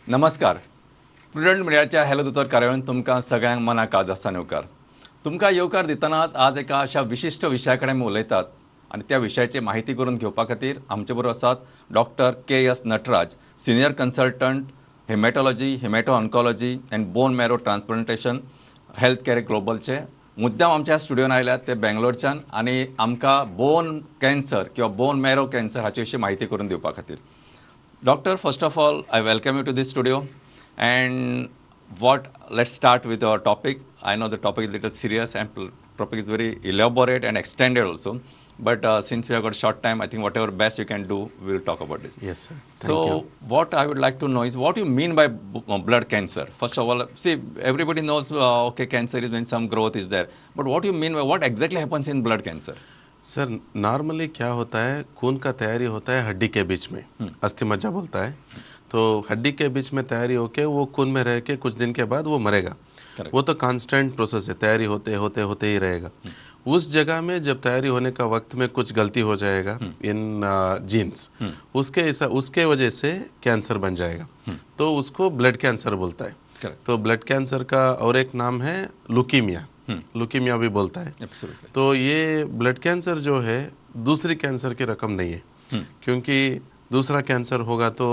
नमस्कार. प्रुडंट मिडियाच्या हॅलो दोतोर कार्यावळीन तुमकां सगळ्यांक मना काळजासान येवकार. तुमकां येवकार दितनाच आज एका अशा विशिश्ट विशया कडेन आमी उलयतात आनी त्या विशयाची माहिती करून घेवपा खातीर आमचे बरोबर आसात doctor K S Nataraj, senior consultant, hematology, hemato oncology and bone marrow transplantation, health care ग्लोबलचे. मुद्दाम आमच्या स्टुडियोन आयल्यात ते बेंगलोरच्यान आनी आमकां बोन कॅन्सर किंवा बोन मॅरो कॅन्सर हाचे विशीं म्हायती करून दिवपा खातीर. Doctor, first of all, I welcome you to this studio. And what let's start with our topic. I know the topic is little serious and topic is very elaborate and extended also. But since we have got short time, I think whatever best you can do, we will talk about this. Yes, sir. Thank So you. What I would like to know is what you mean by blood cancer. First of all, see, everybody knows, okay, cancer is when some growth is there. But what you mean by what exactly happens in blood cancer? Sir, normally क्या होता है, खून का तैयारी होता है हड्डी K beach में, अस्थि मज्जा बोलता है. तो हड्डी के बीच में तैयारी होके वो खून में रह के कुछ दिन के बाद वो मरेगा. वो तो कांस्टेंट प्रोसेस है, तैयारी होते होते होते ही रहेगा. उस जगह में जब तैयारी होने का वक्त में कुछ गलती हो जाएगा इन जीन्स, उसके वजह से कैंसर बन जाएगा. तो उसको ब्लड कैंसर बोलता है. तो ब्लड कैंसर का और एक नाम है लुकीमिया, लुकीमिया भी बोलता है. तो ये ब्लड कैंसर जो है दूसरी कैंसर की रकम नहीं है, क्योंकि दूसरा कैंसर होगा तो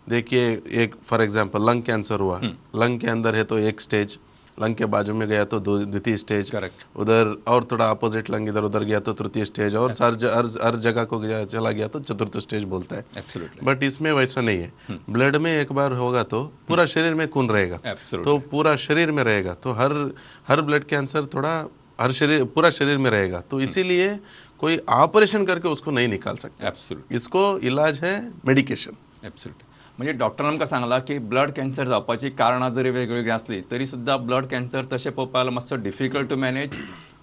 देखिए, एक फॉर एग्जांपल लंग कैंसर हुआ, लंग के अंदर है तो एक स्टेज, लंग के बाजू में गया तो द्वितीय स्टेज, उधर और थोड़ा अपोजिट लंग इधर उधर गया तो तृतीय स्टेज, और हर जगह को गया, चला गया तो चतुर्थ स्टेज बोलता है. बट इसमें वैसा नहीं है. ब्लड में एक बार होगा तो पूरा शरीर में खून रहेगा. तो पूरा शरीर में रहेगा, तो हर हर ब्लड कैंसर थोड़ा हर शरीर पूरा शरीर में रहेगा. तो इसीलिए कोई ऑपरेशन करके उसको नहीं निकाल सकते. इसको इलाज है मेडिकेशन. ॲब्सोल्युटली. म्हणजे डॉक्टरान आमकां सांगलां की ब्लड कॅन्सर जावपाची कारणां जरी वेगवेगळीं आसलीं तरी सुद्दां ब्लड कॅन्सर तशें पळोवपाक जाल्यार मातसो difficult to manage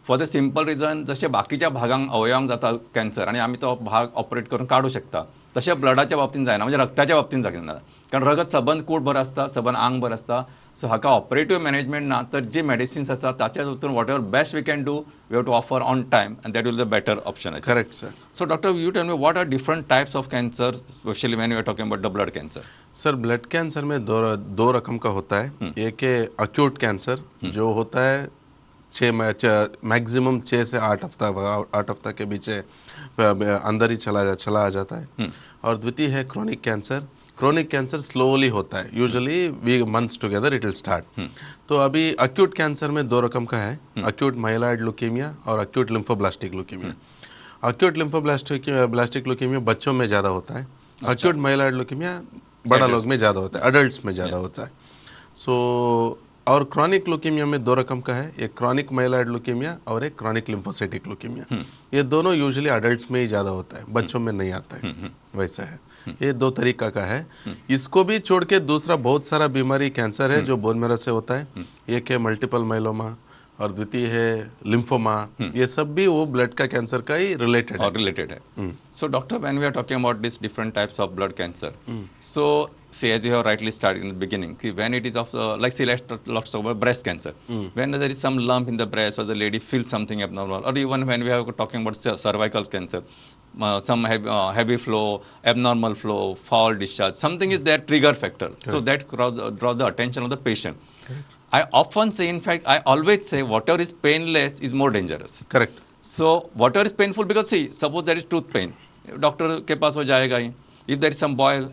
for the simple reason, जशें बाकीच्या भागांक अवयवांक जाता कॅन्सर आनी आमी तो भाग ऑपरेट करून काडूं शकता, तशें ब्लडाच्या बाबतींत जायना, म्हणजे रक्ताच्या बाबतींत जायना, कारण रगत सबंद कूडभर आसता, सबंद आंगभर आसता. सो हाका ऑपरेटीव मॅनेजमेंट ना, तर जी मेडिसिन्स आसा ताच्या हितून whatever best we can do, we have to offer on time and that will the better option. Correct sir. So, doctor, you tell me what are different types of cancer, especially when you are talking about the blood cancer? Sir, blood cancer में दो दो रकम का होता है. एक है acute cancer, जो होता है छः maximum 6 से 8 हफ्ता, 8 हफ्ता के बीच अंदर ही चला आ जाता है. और द्वितीय है chronic cancer. Chronic cancer slowly होता है, usually we months together it will start. तो अभी अक्यूट कैंसर में दो रकम का है, अक्यूट माइलाइड लुकीमिया और acute lymphoblastic leukemia. Acute lymphoblastic blastic leukemia बच्चों में ज़्यादा होता है. अक्यूट माइलाइड लुकीमिया बड़ा लोग में ज़्यादा होता है, अडल्ट्स में ज़्यादा होता है. सो और क्रॉनिक लुकीमिया में दो रकम का है, एक क्रॉनिक माइलाइड लुकीमिया और एक क्रॉनिक लिम्फोसाइटिक लुकीमिया. ये दोनों यूजुअली अडल्ट्स में ही ज़्यादा होता है, बच्चों में नहीं आता है. वैसा है, ये दो तरीका का है. इसको भी छोड़ के दूसरा बहुत सारा बीमारी कैंसर है जो बोन मेरो से होता है. एक है मल्टीपल माइलोमा और द्वितीय है लिम्फोमा. ये सब भी वो ब्लड का कैंसर का ही रिलेटेड है. Or related है. So, doctor, when we are talking about these different types of blood cancer, so say as you have rightly started in the beginning, see, when it is of like say let's talk about breast cancer. When there is some lump in the breast or the lady feels something abnormal, or even when we are talking about cervical cancer, some heavy flow, abnormal flow, foul discharge, something is there, trigger factor. So that draws the attention of the patient. I often say, in fact, I always say, whatever is painless is more dangerous. Correct. So whatever is painful, because see, suppose there is tooth pain, doctor K pass वो जाएगा ही. If there is some boil,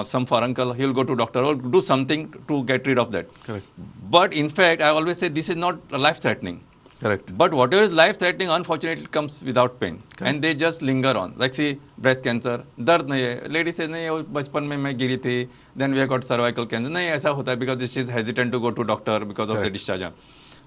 some furuncle, he will go to doctor or do something to get rid of that. Correct. But in fact, I always say this is not life threatening. Correct. But whatever is life threatening, unfortunately, it comes without pain. And they just linger on. Like see, breast cancer, दर्द नहीं है. Lady says, नहीं, वो बचपन में मैं गिरी थी, then we have got cervical cancer. नहीं, ऐसा होता है because she is hesitant to go to doctor because of the Correct. Discharge.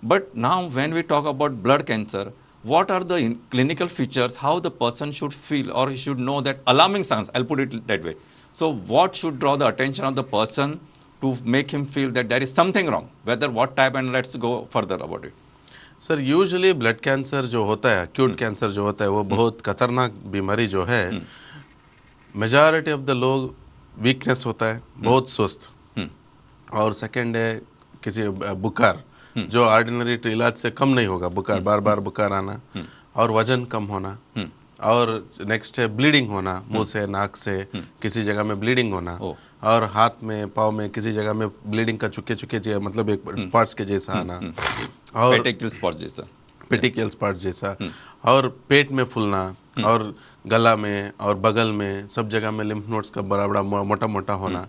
But now when we talk about blood cancer, what are the clinical features, how the person should feel or he should know that alarming signs, I'll put it that way. So what should draw the attention of the person to make him feel that there is something wrong, whether what type, and let's go further about it. Sir, usually blood cancer जो होता है, acute cancer जो होता है, वो बहुत खतरनाक बीमारी जो है. मेजॉरिटी ऑफ the लोग वीकनेस होता है, बहुत सुस्त, और सेकंड है किसी बुखार जो ऑर्डिनरी इलाज से कम नहीं होगा, बुखार बार बार बुखार आना और वजन कम होना, और नेक्स्ट है ब्लीडिंग होना, मुंह से, नाक से, किसी जगह में ब्लीडिंग होना. और हाथ में, पाँव में, किसी जगह में ब्लीडिंग का चुके चुके, मतलब एक स्पॉट्स के जैसा आना, और पेटिकल स्पॉट जैसा, पेटिकल स्पॉट जैसा, और पेट में फूलना, और गला में और बगल में सब जगह में लिम्फ नोड्स का बड़ा बड़ा मोटा मोटा होना,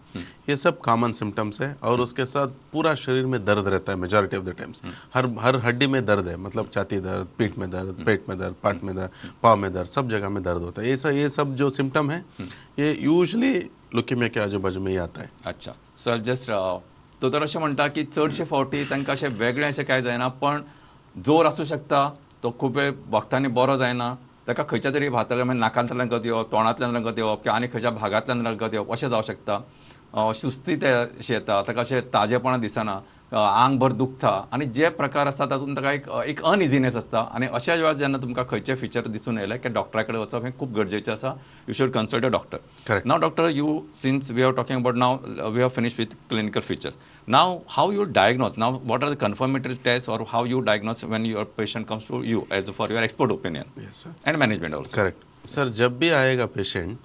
ये सब कॉमन सिम्टम्स है। और उसके साथ पूरा शरीर में दर्द रहता है मेजॉरिटी ऑफ the times, हर हर हड्डी में दर्द है, मतलब छाती दर्द, पीठ में दर्द, पेट में दर्द, पाट में दर्द, पाँव में दर्द, सब जगह में दर्द होता है। ये सब जो सिम्टम है ये यूजली लुकीमिया के आजू बाजू में ही आता है। अच्छा सर, जस्ट दोतोर अशें म्हणटा की चडशे फावटी तांकां अशें वेगळें अशें कांय जायना, पण जोर आसूं शकता, तो खूब वेळ वखदांनी बरो जायना, ताका खंयच्या तरी भातांतल्यान म्हणजे नाकांतल्यान रगत येवप, तोंडांतल्यान रगत येवप किंवा आनी खंयच्या भागांतल्यान रगत येवप अशें जावं शकता। सुस्ती ते अशी येता, ताका अशें ताजेपणां दिसना, आंगभर दुखता आनी जे प्रकार आसता तातूंत ताका एक एक अनइझीनेस आसता। आनी अशा वेळार जेन्ना तुमकां खंयचे फिचर दिसून येयले की डॉक्टरा कडेन वचप हें खूब गरजेचें आसा। You should consult a doctor. Correct. Now doctor, you since we are talking about now we have finish with clinical features, now how you diagnose, now what are the confirmatory test Aur how you diagnose when your patient comes to you as for your expert opinion and management also? Correct sir, जब भी आएगा patient,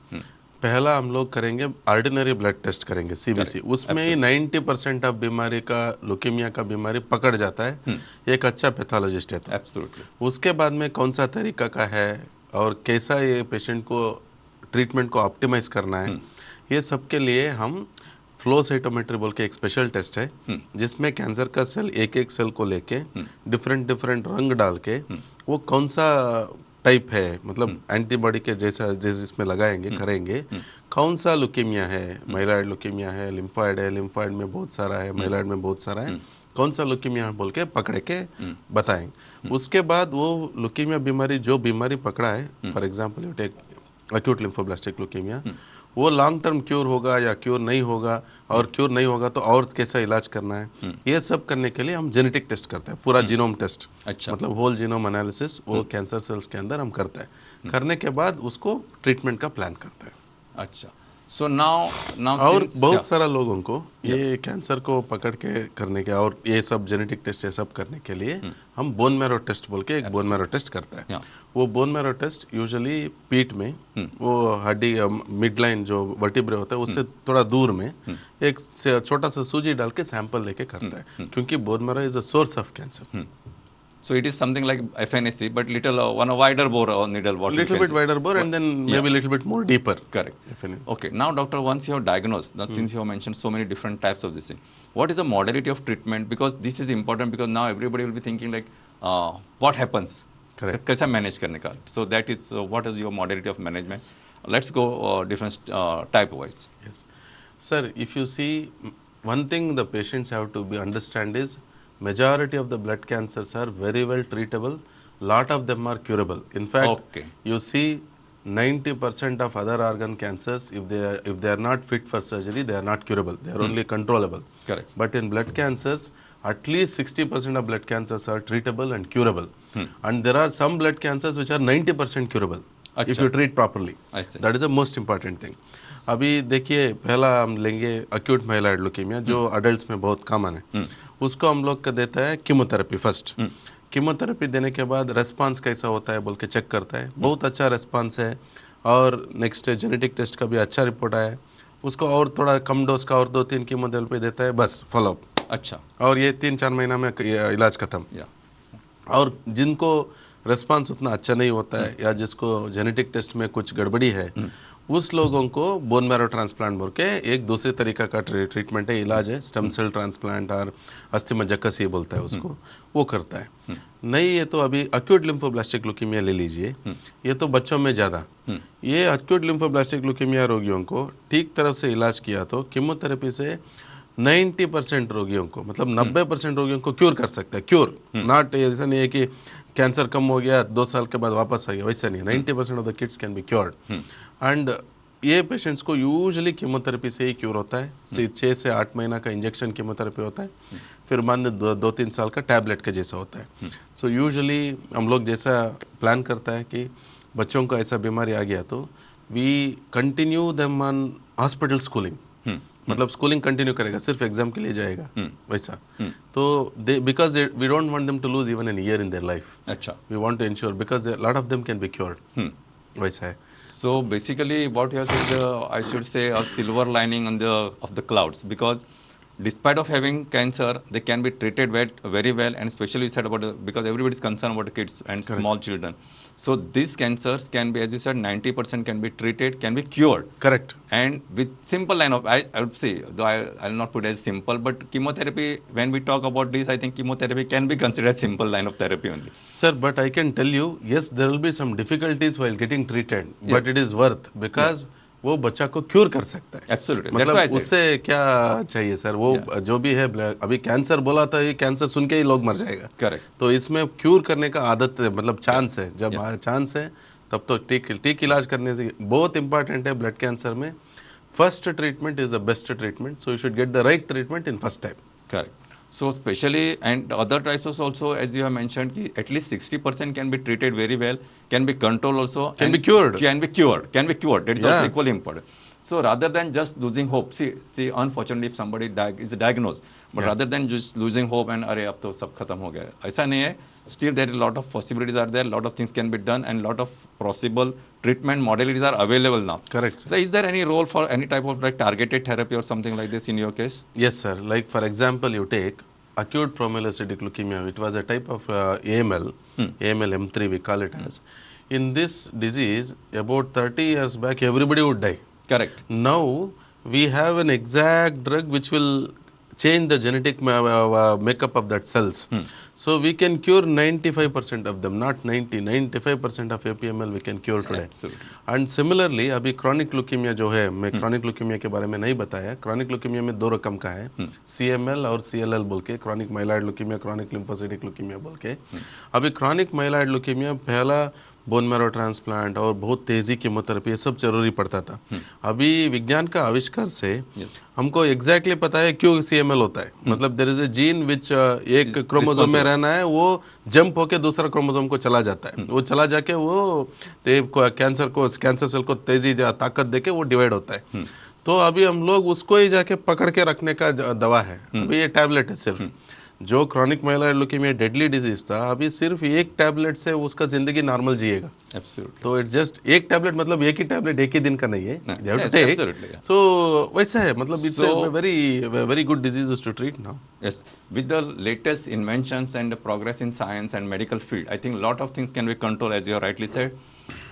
पहला हम लोग करेंगे ordinary blood taste करेंगे, CBC. उसमें ही 90% of बीमारी का, leukaemia का बीमारी पकड़ जाता है, एक अच्छा पैथोलॉजिस्ट है तो। एब्सोल्युटली। उसके बाद में कौन सा तरीका का है और कैसा ये पेशेंट को ट्रीटमेंट को ऑप्टिमाइज करना है, ये सब के लिए हम फ्लो साइटोमेट्री बोल के एक स्पेशल टेस्ट है, जिसमें कैंसर का सेल एक एक सेल को लेके डिफरेंट डिफरेंट रंग डाल के वो कौन सा टाइप है, मतलब एंटीबॉडी के जैसा जैसे इसमें लगाएंगे करेंगे, कौन सा लुकीमिया है, माइलॉइड लुकीमिया है, लिम्फॉइड है, लिम्फॉइड में बहुत सारा है, माइलॉइड में बहुत सारा है, कौन सा लुकीमिया है बोल के पकड़ के बताएंगे। उसके बाद वो लुकीमिया बीमारी जो बीमारी पकड़ा है, for example you take acute lymphoblastic leukaemia, वो लॉन्ग टर्म क्योर होगा या क्योर नहीं होगा, और क्योर नहीं होगा तो और कैसा इलाज करना है, ये सब करने के लिए हम जेनेटिक टेस्ट करते हैं, पूरा जीनोम टेस्ट। अच्छा। मतलब होल जीनोम एनालिसिस वो कैंसर सेल्स के अंदर हम करते हैं, करने के बाद उसको ट्रीटमेंट का प्लान करते हैं। अच्छा, सो now now और बहुत सारा लोगों को ये कैंसर को पकड़ के करने के और ये सब जेनेटिक टेस्ट ये सब करने के लिए हम बोन मैरो टेस्ट बोल के एक बोन मैरो टेस्ट करता है। वो बोन मैरो टेस्ट यूजुअली पीठ में, वो हड्डी मिड लाइन जो वर्टिब्रे होता है उससे थोड़ा दूर में एक छोटा सा सूजी डाल के सैंपल लेके करता है, क्योंकि bone marrow is a source of cancer. So it is something like FNAC, but little one a wider bore or needle. What little bit wider bore and then maybe little bit more deeper. Correct. FNAC. Okay. Now, doctor, once you have diagnosed, now since you have mentioned so many different types of this thing, what is the modality of treatment? Because this is important, because now everybody will be thinking like, what happens? Correct. So, कैसा manage करने का? So that is what is your modality of management? Let's go different type wise. Yes, sir. If you see, one thing the patients have to be understand is, majority of the blood cancers are very well treatable, lot of them are curable. In fact, you see 90% of other organ cancers, if they are not fit for surgery, they are not curable, they are only controllable. Correct. But in blood cancers, at least 60% of blood cancers are treatable and curable. And there are some blood cancers which are 90% curable. Achha. If you treat properly. I see. That is the most important thing. अभी देखिए, पहला हम लेंगे acute myeloid leukaemia जो adults में बहुत common है, उसको हम लोग का देता है कीमोथेरेपी फर्स्ट। कीमोथेरेपी देने के बाद रेस्पॉन्स कैसा होता है बोल के चेक करता है, बहुत अच्छा रेस्पॉन्स है, और नेक्स्ट जेनेटिक टेस्ट का भी अच्छा रिपोर्ट आया है, उसको और थोड़ा कम डोज का और 2-3 कीमोथेरेपी देता है, बस फॉलोअप। अच्छा। और ये 3-4 महीना में इलाज खत्म। और जिनको रेस्पॉन्स उतना अच्छा नहीं होता है या जिसको जेनेटिक टेस्ट में कुछ गड़बड़ी है, उस लोगों को बोन मैरो ट्रांसप्लांट बोल के एक दूसरे तरीका का ट्रीटमेंट है, इलाज है, स्टेम सेल ट्रांसप्लांट और अस्थि मज्जा कसी बोलता है उसको, वो करता है। नहीं, ये तो अभी अक्यूट लिम्फोब्लास्टिक लुकीमिया ले लीजिए, ये तो बच्चों में ज़्यादा, ये अक्यूट लिम्फोब्लास्टिक लुकीमिया रोगियों को ठीक तरह से इलाज किया तो कीमोथेरेपी से 90% रोगियों को, मतलब 90% रोगियों को क्योर कर सकते हैं। क्योर not, ऐसा नहीं है कि कैंसर कम हो गया 2 साल के बाद वापस आ गया, वैसा नहीं है। 90% of the kids can be cured. And ये पेशेंट्स को यूजुअली कीमोथेरेपी से ही क्योर होता है। 6 से 8 महीना का इंजेक्शन कीमोथेरेपी होता है, फिर बाद में 2-3 साल का टैबलेट के जैसा होता है। सो यूजुअली हम लोग जैसा प्लान करता है कि बच्चों को ऐसा बीमारी आ गया तो we continue them on hospital schooling, मतलब स्कूलिंग कंटिन्यू करेगा, सिर्फ एग्जाम के लिए जाएगा वैसा। तो they, because we don't want them to lose even an year in their life. अच्छा। We want to ensure because lot of them can be cured. वैसा है. So basically what you have said, I should say a silver lining on the of the clouds, because despite of having cancer, they can be treated very well, and especially you said about because everybody is concerned about the kids and small children. So these cancers can be, as you said, 90% can be treated, can be cured. Correct. And with simple line of, I would say, though I will not put as simple, but chemotherapy, when we talk about this, I think chemotherapy can be considered a simple line of therapy only. Sir, but I can tell you, yes, there will be some difficulties while getting treated, yes, but it is worth, because वो बच्चा को cure कर सकता है. Absolutely. मतलब उससे क्या चाहिए sir, वो जो भी है, अभी कैंसर बोला था, ये कैंसर सुन के ही लोग मर जाएगा. करेक्ट. तो इसमें क्योर करने का आदत है, मतलब चांस है. जब चांस है तब तो ठीक इलाज करने से बहुत इंपॉर्टेंट है. ब्लड कैंसर में first treatment is the best treatment, so you should get the right treatment in first time. Correct. So especially, and other types also, as you have mentioned, ki at least 60% can be treated very well, can be controlled also. Can be cured. Can be cured. Can be cured. That is also equally important. So rather than just losing hope, see, unfortunately, if somebody is diagnosed, but rather than just losing hope and अरे अब तो सब खत्म हो गया, ऐसा नहीं है. Still there are a lot of possibilities are there, lot of things can be done, and lot of possible treatment modalities are available now. Correct. So is there any role for any type of like targeted therapy or something like this in your case? Yes, sir. Like for example, you take acute promyelocytic leukemia. It was a type of AML, AML M3 we call it as. In this disease, about 30 years back, everybody would die. Correct. Now, we have an exact drug which will change the genetic makeup of that cells. So, we can cure 95% of them, not 90, 95% of APML we can cure today. Absolutely. And similarly, अभी chronic leukemia जो है, मैं chronic leukemia K बारे में नहीं बताया. Chronic leukemia में दो रकम का है, CML और CLL बोल K, chronic myeloid leukemia, chronic lymphocytic leukemia बोल के. अभी chronic myeloid leukemia पहला बोन मैरो ट्रांसप्लांट और बहुत तेज़ी कीमोथेरेपी ये सब जरूरी पड़ता था. अभी विज्ञान का आविष्कार से हमको एग्जैक्टली पता है क्यों CML होता है. मतलब there is a gene which एक क्रोमोसोम में रहना है, वो जंप होके दूसरा क्रोमोसोम को चला जाता है. वो चला जाके वो कैंसर को, कैंसर सेल को तेजी ताकत देके वो डिवाइड होता है. तो अभी हम लोग उसको ही जाके पकड़ के रखने का दवा है. अभी ये टैबलेट है सिर्फ. जो chronic myeloid leukaemia deadly disease था, अभी सिर्फ एक टैबलेट से उसका जिंदगी नॉर्मल जिएगा. एब्सोल्युटली. तो it's just एक टैबलेट, मतलब एक ही टैबलेट एक ही दिन का नहीं है. They have to take. So वैसा है, मतलब it's a very very good disease to treat now. Yes, with the latest inventions and the progress in science and medical field, I think lot of things can be controlled, as you have rightly said,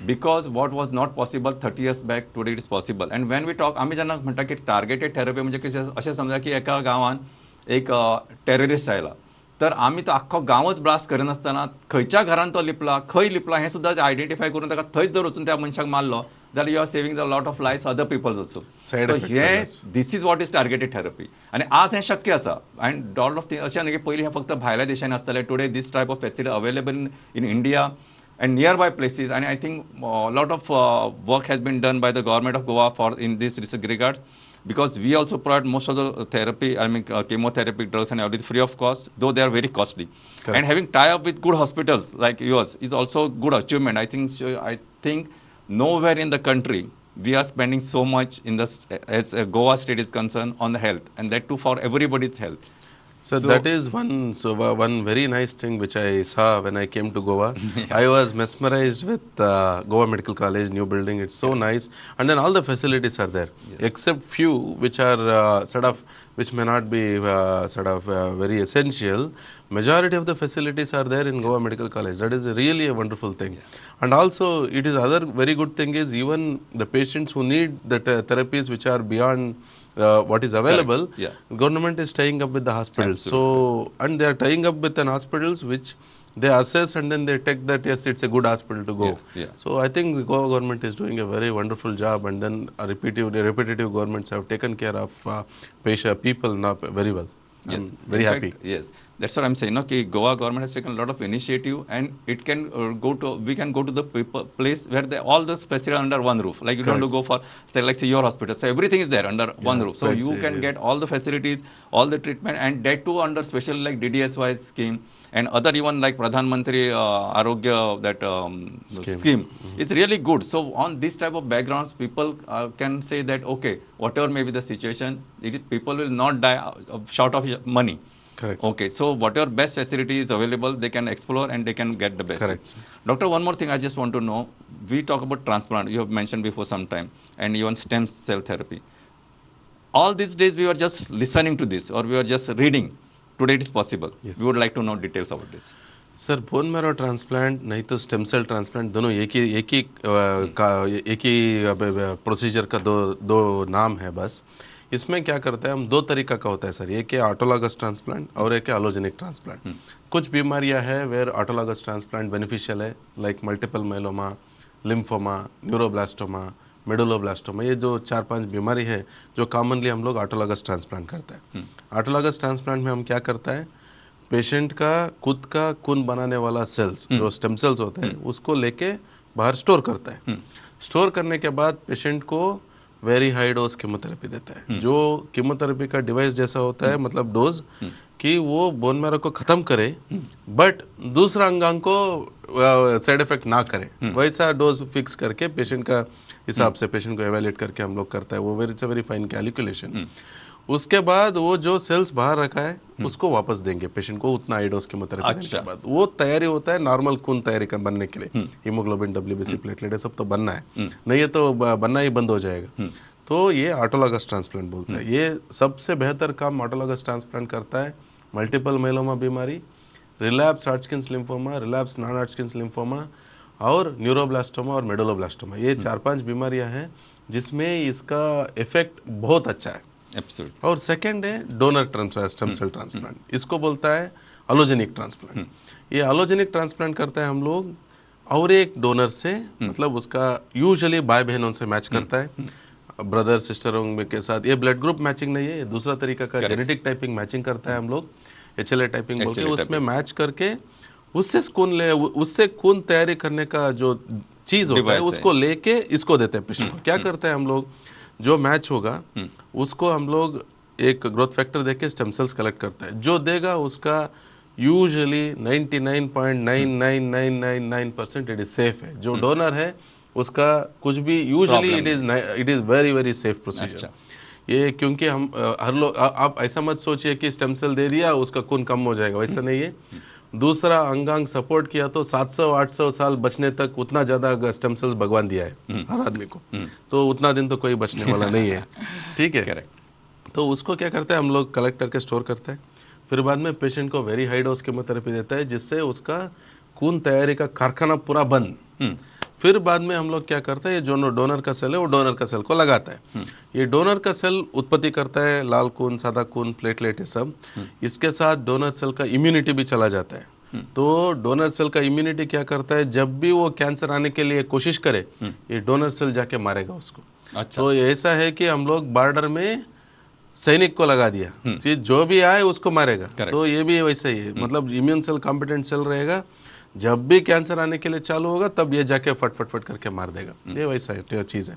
because what was not possible 30 years back, today it is possible. And when we talk, आमी जेन्ना म्हणटा की targeted therapy म्हणजे कशें, अशें समजा की एका गांवान एक टेररिस्ट आयला, तर आमी तो आख्खो गांवच ब्लास्ट करिनासतना खंयच्या घरान तो लिपला, खंय लिपला हें सुद्दां आयडेंटिफाय करून ताका थंयच जर वचून त्या मनशाक मारलो जाल्यार you are saving the lot of lives other peoples also. So हें this is what is targeted therapy. आनी आज हें शक्य आसा. आनी लॉट ऑफ थिंग अशें न्ही की पयलीं हें फक्त भायल्या देशांनी आसतालें. Today this type of facility available in India and nearby places, and I think a lot of work has been done by the government of Goa for in this regards, because we also provide most of the therapy, I mean chemotherapy drugs and everything free of cost, though they are very costly. Correct. And having tie up with good hospitals like yours is also good achievement. I think nowhere in the country we are spending so much in this, as Goa state is concerned, on the health, and that too for everybody's health. So that is one very nice thing which I saw when I came to Goa. I was mesmerized with Goa Medical College, new building. It's so nice. And then all the facilities are there, except few which are sort of, which may not be sort of very essential. Majority of the facilities are there in Goa Medical College. That is really a wonderful thing. And also, it is other very good thing is even the patients who need the therapies which are beyond what is available, government is tying up with the hospitals. So, and they are tying up with an hospitals which they assess and then they take that, yes, it's a good hospital to go. So, I think the Goa government is doing a very wonderful job, and then repetitive governments have taken care of patient people now very well. Yes. I'm very In happy. Fact, yes, that's what I'm saying. No, okay, Goa government has taken a lot of initiative, and it can go to, we can go to the place where they, all the facilities are under one roof. Like you don't have to go for, say, like say your hospital. So everything is there under one roof. So you can get all the facilities, all the treatment, and that too under special like DDSY scheme and other even like Pradhan Mantri Arogya that scheme. It's really good. So on this type of backgrounds, people can say that okay, whatever may be the situation, people will not die short of money. Correct. Okay, so whatever best facility is available, they can explore and they can get the best. Correct. Doctor, one more thing I just want to know. We talk about transplant, you have mentioned before some time, and even stem cell therapy. All these days we were just listening to this or we were just reading. Today it is possible. Yes. We would like to know details about this. Sir, bone marrow transplant नहीं तो stem sale transplant दोनों एक ही procedure का दो नाम है बस। इसमें क्या करते हैं हम, दो तरीका का होता है सर, एक है ऑटोलॉगस ट्रांसप्लांट और एक है एलोजेनिक ट्रांसप्लांट। कुछ बीमारियां है वेयर ऑटोलॉगस ट्रांसप्लांट बेनिफिशियल है, like multiple myeloma, lymphoma, neuroblastoma, medulloblastoma, ये जो 4-5 बीमारी है जो कॉमनली हम लोग ऑटोलॉगस ट्रांसप्लांट करते हैं। ऑटोलॉगस ट्रांसप्लांट में हम क्या करता है, पेशेंट का खुद का खून बनाने वाला सेल्स जो स्टेम सेल्स होते हैं उसको लेके बाहर स्टोर करता है। स्टोर करने के बाद पेशेंट को वेरी हाई डोज कीमोथेरेपी देता है, जो कीमोथेरेपी का डिवाइस जैसा होता है, मतलब डोज कि वो बोन मैरो को ख़त्म करे बट दूसरा अंगांग को साइड इफेक्ट ना करे, वैसा डोज फिक्स करके पेशेंट का हिसाब से पेशेंट को एवेल्यूएट करके हम लोग करता है। वो very it's a very fine calculation. उसके बाद वो जो सेल्स बाहर रखा है उसको वापस देंगे पेशेंट को, उतना हाई डोज कीमोथेरेपी देने के बाद वो तैयारी होता है नॉर्मल खून तैयारी का बनने के लिए। हीमोग्लोबिन, डब्ल्यूबीसी, प्लेटलेट ये सब तो बनना है, नहीं ये तो बनना ही बंद हो जाएगा। तो ये ऑटोलॉगस ट्रांसप्लांट बोलता है। ये सबसे बेहतर काम ऑटोलॉगस ट्रांसप्लांट करता है मल्टीपल माइलोमा बीमारी, relapse Hodgkin's lymphoma, relapse non Hodgkin's lymphoma और न्यूरोब्लास्टोमा और मेडुलोब्लास्टोमा, ये 4-5 बीमारियाँ हैं जिसमें इसका इफेक्ट बहुत अच्छा है। Absolutely. और सेकंड है डोनर स्टेम सेल ट्रांसप्लांट, इसको बोलता है एलोजेनिक ट्रांसप्लांट। ये एलोजेनिक ट्रांसप्लांट करता है हम लोग और एक डोनर से, मतलब उसका यूजुअली भाई बहनों से मैच करता है, ब्रदर सिस्टरों के साथ। ये ब्लड ग्रुप मैचिंग नहीं है, ये दूसरा तरीका का जेनेटिक टाइपिंग मैचिंग करता है हम लोग, HLA typing बोलते हैं, उसमें मैच करके उससे खून ले, उससे खून तैयारी करने का जो चीज़ होता है उसको लेके इसको देते हैं पेशेंट को। क्या करते हैं हम लोग, जो मैच होगा उसको हम लोग एक ग्रोथ फैक्टर देके स्टेम सेल्स कलेक्ट करता है, जो देगा उसका यूजुअली 99.99999% it is safe है। जो डोनर है उसका कुछ भी usually it is very very safe procedure. ये क्योंकि हम हर लोग, आप ऐसा मत सोचिए कि स्टेम सेल दे दिया उसका खून कम हो जाएगा, वैसा नहीं है। दूसरा अंगांग सपोर्ट किया तो 700-800 साल बचने तक उतना ज़्यादा स्टेम सेल्स भगवान दिया है हर आदमी को, तो उतना दिन तो कोई बचने वाला नहीं है, ठीक है। करेक्ट। तो उसको क्या करते हैं हम लोग, कलेक्ट करके स्टोर करते हैं, फिर बाद में पेशेंट को वेरी हाई डोज कीमोथेरेपी देता है जिससे उसका खून तैयारी का कारखाना पूरा बंद। फिर बाद में हम लोग क्या करते हैं, ये जो डोनर का सेल है वो डोनर का सेल को लगाता है। ये डोनर का सेल उत्पत्ति करता है लाल खून, सादा खून, प्लेटलेट ये सब। इसके साथ डोनर सेल का इम्यूनिटी भी चला जाता है। तो डोनर सेल का इम्यूनिटी क्या करता है, जब भी वो कैंसर आने के लिए कोशिश करे ये डोनर सेल जाके मारेगा उसको। अच्छा। तो ऐसा है कि हम लोग बॉर्डर में सैनिक को लगा दिया, जो भी आए उसको मारेगा। तो ये भी वैसा ही है, मतलब इम्यून सेल कॉम्पिटेंट सेल रहेगा, जब भी कैंसर आने के लिए चालू होगा तब ये जाके फट फट फट करके मार देगा। ये वैसा है चीज़ है।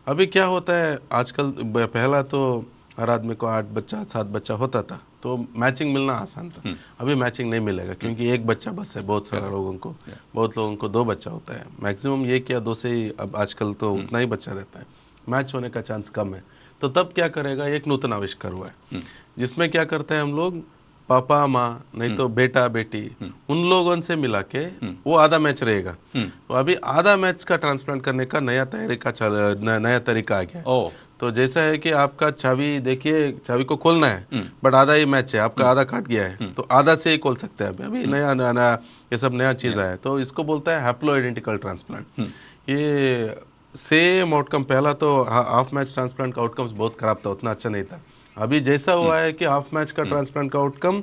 अभी क्या होता है आजकल, पहला तो हर आदमी को 8 बच्चा 7 बच्चा होता था तो मैचिंग मिलना आसान था। अभी मैचिंग नहीं मिलेगा क्योंकि एक बच्चा बस है बहुत सारा लोगों को, बहुत लोगों को 2 बच्चा होता है मैक्सिमम, 1 या 2 से ही अब आजकल तो उतना ही बच्चा रहता है, मैच होने का चांस कम है। तो तब क्या करेगा, एक नूतन आविष्कार हुआ है जिसमें क्या करते हैं हम लोग, पापा माँ नहीं तो बेटा बेटी उन लोगों से मिला के वो आधा मैच रहेगा। तो अभी आधा मैच का ट्रांसप्लांट करने का नया तरीका नया तरीका आ गया। तो जैसा है कि आपका चाबी देखिए, चाबी को खोलना है बट आधा ही मैच है, आपका आधा काट गया है तो आधा से ही खोल सकते हैं। अभी नया नया नया ये सब नया चीज़ आया है, तो इसको बोलता है हैप्लो आइडेंटिकल ट्रांसप्लांट। ये सेम आउटकम, पहला तो हाफ मैच ट्रांसप्लांट का आउटकम्स बहुत ख़राब था, उतना अच्छा नहीं था। अभी जैसा हुआ है कि हाफ मैच का ट्रांसप्लांट का आउटकम,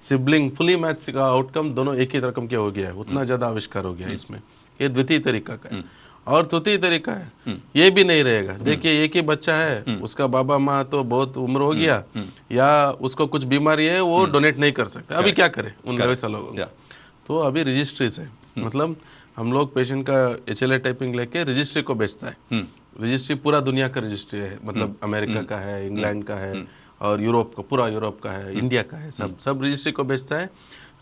सिबलिंग फुली मैच का आउटकम दोनों एक ही रकम के हो गया है, उतना ज़्यादा आविष्कार हो गया है इसमें। ये द्वितीय तरीका का है। और तृतीय तरीका है ये भी नहीं रहेगा। देखिए एक ही बच्चा है, उसका बाबा माँ तो बहुत उम्र हो गया या उसको कुछ बीमारी है, वो डोनेट नहीं कर सकता, अभी क्या करे उन वैसा लोगों का। तो अभी रजिस्ट्री से, मतलब हम लोग पेशेंट का HLA typing लेके रजिस्ट्री को बेचता है। रजिस्ट्री पूरा दुनिया का रजिस्ट्री है, मतलब अमेरिका का है, इंग्लैंड का है और यूरोप का, पूरा यूरोप का है, इंडिया का है, सब सब रजिस्ट्री को भेजता है।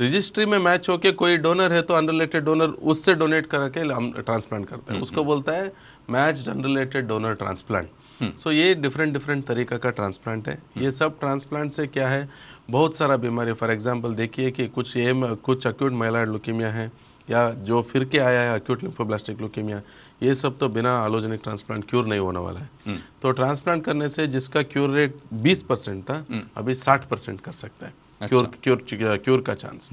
रजिस्ट्री में मैच होके कोई डोनर है तो अनरिलेटेड डोनर उससे डोनेट करा के हम ट्रांसप्लांट करते हैं, उसको बोलता है matched unrelated donor transplant. So ये डिफरेंट डिफरेंट तरीका का ट्रांसप्लांट है। ये सब ट्रांसप्लांट से क्या है, बहुत सारा बीमारी, फॉर एग्जांपल देखिए कि कुछ कुछ अक्यूट माइलॉइड ल्यूकीमिया है या जो फिर के आया है अक्यूट लिम्फोब्लास्टिक ल्यूकीमिया, ये सब तो बिना आलोजेनिक ट्रांसप्लांट क्योर नहीं होने वाला है। तो ट्रांसप्लांट करने से जिसका क्योर रेट 20% था, अभी 60% कर सकता है। अच्छा। क्योर क्योर क्योर का चांस।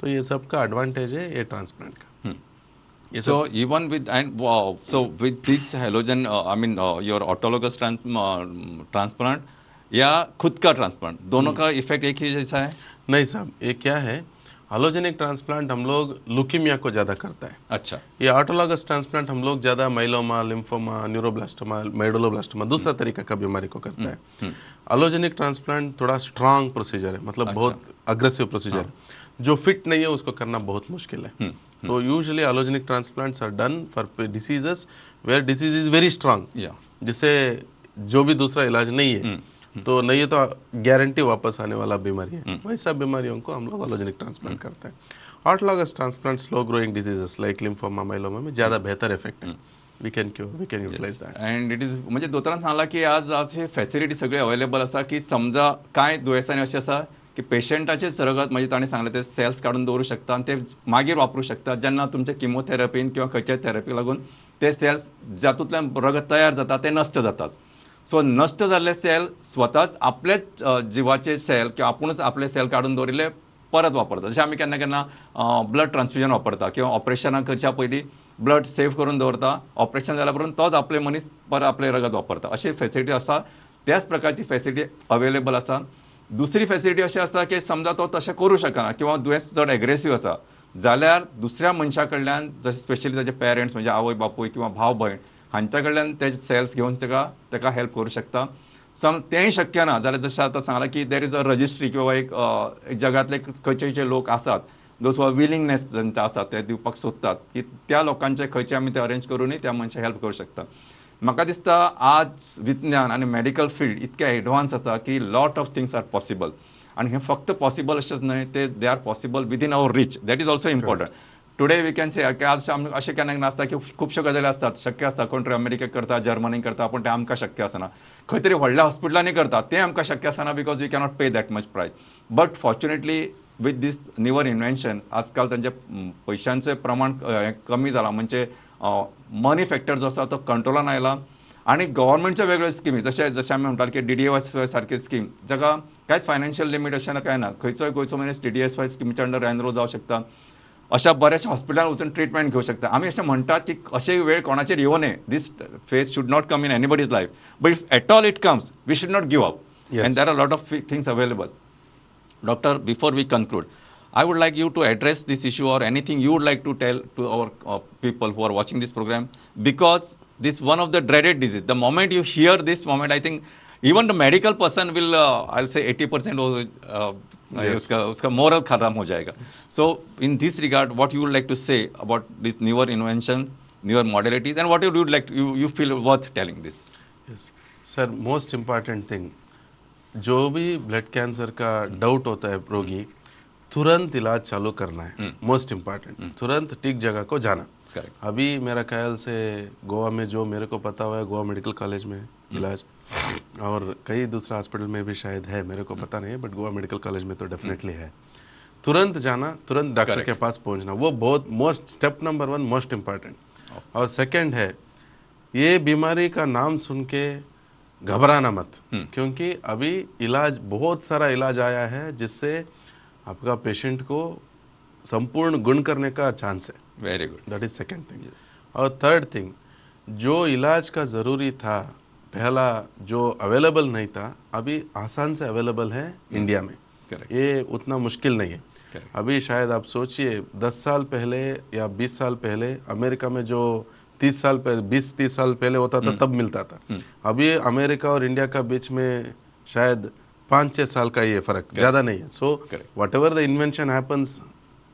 तो ये सब का एडवांटेज है ये ट्रांसप्लांट का। So even with and so with this halogen, I mean your autologous transplant या खुद का ट्रांसप्लांट, दोनों का इफेक्ट एक ही जैसा है? नहीं साहब, ये क्या है, एलोजेनिक ट्रांसप्लांट हम लोग ल्यूकीमिया को ज़्यादा करता है। अच्छा। ये ऑटोलॉगस ट्रांसप्लांट हम लोग ज़्यादा माइलोमा, लिम्फोमा, न्यूरोब्लास्टोमा, मेडुलोब्लास्टोमा, दूसरा तरीका का बीमारी को करता है। एलोजेनिक ट्रांसप्लांट थोड़ा स्ट्रांग प्रोसीजर है, मतलब बहुत अग्रेसिव प्रोसीजर है, जो फिट नहीं है उसको करना बहुत मुश्किल है। तो usually allogenic transplants are done for diseases where disease is very strong, जिसे जो भी दूसरा इलाज नहीं है, तो नहीं है तो गारंटी वापस आने वाला बीमारी है, वैसा बीमारियों को हम लोग एलोजेनिक ट्रांसप्लांट करते हैं। Autologous transplant slow growing diseases like lymphoma, myeloma में ज़्यादा बेहतर इफेक्ट है। We can cure, we can utilize that. And it is म्हणजे दोतोरान सांगला की आज आज हे फॅसिलिटी सगळे अवेलेबल आसा की समजा कांय दुयेंसांनी अशें आसा की पेशंटाचेच रगत म्हणजे ताणें सांगलें ते सेल्स काडून दवरूं शकता आनी ते मागीर वापरूं शकता, जेन्ना तुमचे किमोथेरपीन किंवा खंयच्याय थेरपीक लागून ते सेल्स जातूंतल्यान रगत तयार जाता ते नश्ट जातात। सो नश्ट जाल्ले सेल स्वताच आपलेच जिवाचे सेल किंवा आपुणूच आपले सेल काडून दवरिल्ले परत वापरतात। जशें आमी केन्ना केन्ना ब्लड ट्रान्सफ्युजन वापरता किंवा ऑपरेशनां करच्या पयलीं ब्लड सेव करून दवरता, ऑपरेशन जाल्या उपरांत तोच आपले मनीस परत आपलें रगत वापरता, अशी फेसिलिटी आसा। त्याच प्रकारची फेसिलिटी अवेलेबल आसा। दुसरी फेसिलिटी अशी आसा की समजा तो तशें करूं शकना किंवा दुयेंस चड एग्रेसीव आसा जाल्यार दुसऱ्या मनशा कडल्यान, जशें स्पेशली ताजे पेरंट्स म्हणजे आवय बापूय किंवा भाव भयण हांच्या कडल्यान ते सेल्स घेवन ताका हेल्प करूं शकता। सम तेंय शक्य ना जाल्यार जशें आतां सांगलां की there is a registry किंवा एक जगांतले खंयचे खंयचे लोक आसात those who are willingness जांचे आसा ते दिवपाक सोदतात की त्या लोकांचे खंयचे आमी ते अरेंज करूनय त्या मनशाक हेल्प करूं शकता। म्हाका दिसता आज विज्ञान आनी मेडिकल फिल्ड इतकें एडवान्स आसा की lot of things are possible, आनी हें फक्त पॉसिबल अशेंच न्हय, ते they are possible within our reach, that is also important. Today we can say की आज आमकां अशें केन्ना केन्ना आसता की खुबश्यो गजाली आसतात शक्य आसता, कोण तरी अमेरिकेक करता, जर्मनीक करता, पूण तें आमकां शक्य आसना, खंय तरी व्हडल्या हॉस्पिटलांनी करता तें आमकां शक्य आसना because we cannot pay that much price. But fortunately with this newer invention आजकाल तांचे पयशांचें प्रमाण कमी जालां, म्हणजे मनी फॅक्टर जो आसा तो कंट्रोलान आयला आनी गव्हर्मेंटच्यो वेगळ्यो स्किमी जशें जशें आमी म्हणटाले की DDSY सारकी स्कीम जाका कांयच फायनान्शियल लिमीट अशें ना कांय ना, खंयचोय गोंयचो मनीस DDSY स्किमीच्या अंडर एनरोल जावं शकता, अशा बऱ्याचशा हॉस्पिटलान वचून ट्रिटमेंट घेवं शकता। आमी अशें म्हणटात की अशें वेळ कोणाचेर येवं नये, this phase should not come in anybody's life, but if at all it comes we should not give up, and there are lot of things available. Doctor, before we conclude, I would like you to address this issue or anything you would like to tell to our people who are watching this program, because this one of the dreaded disease. The moment you hear this moment, I think even the medical person will, I'll say 80% yes. उसका moral खराब हो जाएगा. Yes. So in this regard, what you would like to say about these newer inventions, newer modalities, and what you would like to, you feel worth telling this? Yes, sir. Most important thing, जो भी blood cancer का doubt होता है रोगी, तुरंत इलाज चालू करना है। Most important, तुरंत ठीक जगह को जाना। करेक्ट। अभी मेरा ख्याल से गोवा में जो मेरे को पता हुआ है, गोवा मेडिकल कॉलेज में इलाज और कई दूसरा हॉस्पिटल में भी शायद है, मेरे को पता नहीं है, बट गोवा मेडिकल कॉलेज में तो डेफिनेटली है। तुरंत जाना, तुरंत डॉक्टर के पास पहुंचना, वो बहुत most step number 1 most important. और सेकेंड है, ये बीमारी का नाम सुन के घबराना मत, क्योंकि अभी इलाज बहुत सारा इलाज आया है जिससे आपका पेशेंट को संपूर्ण गुण करने का चांस है। Very good, that is second thing. और थर्ड थिंग, जो इलाज का ज़रूरी था पहला, जो अवेलेबल नहीं था, अभी आसान से अवेलेबल है इंडिया में। Correct. ये उतना मुश्किल नहीं है। Correct. अभी शायद आप सोचिए 10 साल पहले या 20 साल पहले अमेरिका में जो 30 साल पहले 20-30 साल पहले होता था तब मिलता था, अभी अमेरिका और इंडिया का बीच में शायद 5-6 साल का ये फ़र्क, ज़्यादा नहीं है। So whatever the invention happens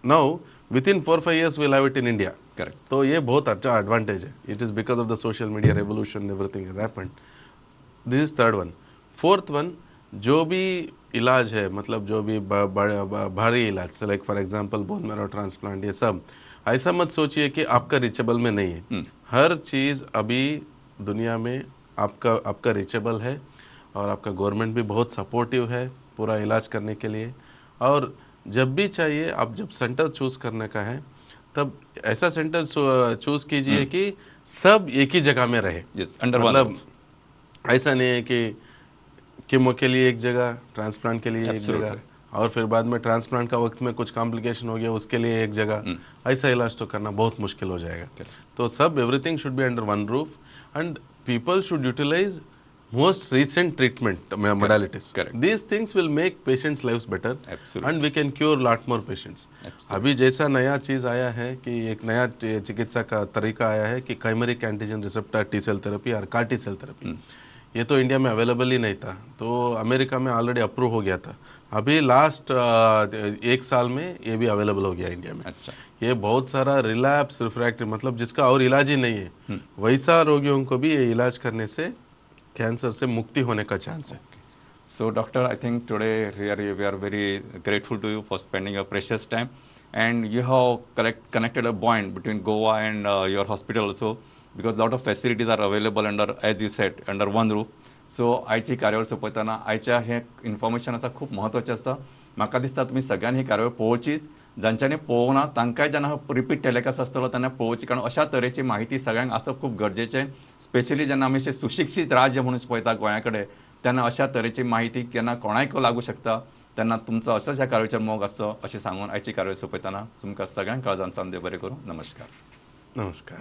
now, within 4-5 years will have it in India. Correct. तो ये बहुत अच्छा एडवांटेज है। It is because of the social media revolution, everything has happened. This is third one. Fourth one, जो भी इलाज है, मतलब जो भी भारी इलाज, like for example bone marrow transplant, ये सब ऐसा मत सोचिए कि आपका रीचेबल में नहीं है। हर चीज़ अभी दुनिया में आपका आपका रीचेबल है और आपका गवर्नमेंट भी बहुत सपोर्टिव है पूरा इलाज करने के लिए। और जब भी चाहिए, आप जब सेंटर चूज़ करने का है तब ऐसा सेंटर चूज़ कीजिए कि सब एक ही जगह में रहे। Yes, under one. मतलब ऐसा नहीं है कि कीमो के लिए एक जगह, ट्रांसप्लांट के लिए एक जगह, और फिर बाद में ट्रांसप्लांट का वक्त में कुछ कॉम्प्लिकेशन हो गया उसके लिए एक जगह। ऐसा इलाज तो करना बहुत मुश्किल हो जाएगा। तो सब everything should be under one roof and people should utilize most recent treatment modalities. These things will make patients' lives better. And we can cure lot more patients. अभी जैसा नया चीज़ आया है कि एक नया चिकित्सा का तरीका आया है कि chimeric antigen receptor T cell therapy और कार टी सेल थेरेपी, ये तो इंडिया में अवेलेबल ही नहीं था, तो अमेरिका में ऑलरेडी अप्रूव हो गया था। अभी लास्ट एक साल में ये भी अवेलेबल हो गया इंडिया में। अच्छा। ये बहुत सारा रिलैप्स रिफ्रैक्टरी, मतलब जिसका और इलाज ही नहीं है, वैसा रोगियों को भी ये इलाज करने से कैंसर से मुक्ति होने का चांस है। So doctor, I think today really we are very grateful to you for spending your precious time, and you have connected a bond between Goa and your hospital also, because lot of facilities are available under, as you said, under one roof. So आयची कार्यावळ सोंपयतना आयच्या हें information आसा खूब म्हत्वाचें आसा। म्हाका दिसता तुमी सगळ्यांनी ही कार्यावळ पळोवचीच, जांच्यांनी पळोवंक ना तांकांय जेन्ना रिपीट टेलिकास्ट आसतलो तेन्ना पळोवची, कारण अशा तरेची म्हायती सगळ्यांक आसप खूब गरजेचें। स्पेशली जेन्ना आमी अशें सुशिक्षीत राज्य म्हणून पळयता गोंया कडेन, तेन्ना अशा तरेची म्हायती केन्ना कोणायक लागू शकता, तेन्ना तुमचो असोच ह्या कार्यावळीचेर मोग आसचो अशें सांगून आयची कार्यावळ सोंपयतना तुमकां सगळ्यांक काळजान देव बरें करूं। नमस्कार. नमस्कार.